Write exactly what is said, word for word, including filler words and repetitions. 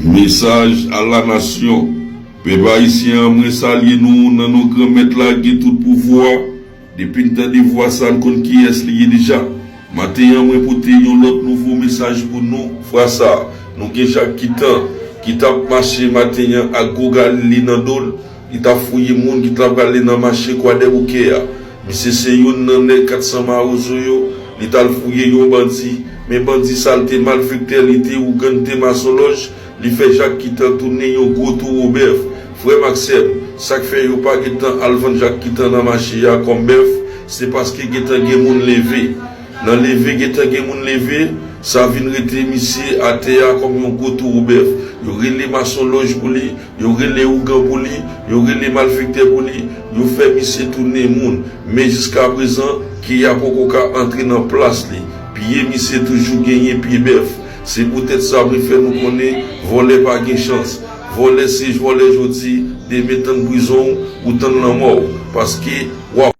Mesaj a la nasyon. Pèp ayisyen an, mwen salye nou nan non Granmèt la ki gen tout pouvwa. Depi n tande vwa sa, n konn kiyès li ye deja. Maten an, mwen pote yon lòt nouvo mesaj pou nou. Fwa sa, nou gen Jak Kitan ki t ap mache maten an ak gwo galil li nan do l. Li t ap fouye moun ki t ap prale nan mache Kwadèboukè a. Misye se youn nan nèg kat san Mawozo yo. Li t al fouye yon bandi. Men bandi sa, l te malfektè, li te ougan, li te masonlòj. Li fè Jak Kitan tounen yon gwo towo bèf. Frè m ak sè m, sa k fè yo pa gentan al vann Jak Kitan nan mache a kòm bèf, se paske gentan gen moun leve. Nan leve, gentan gen moun leve, sa vin rete misye atè a kòm yon gwo towo bèf. Yo rele masonlòj pou li, yo rele ougan pou li, yo rele malfektè pou li, yo fè misye tounen moun. Men jiskaprezan, Keya poko ka antre nan plas li. Pye misye toujou genyen pye bèf. Se poutèt sa mwen fè nou konnen vòlè pa gen chans. Vòlè se vòlè jodi, demen tann prizon w, ou tann lanmò w. Paske w ap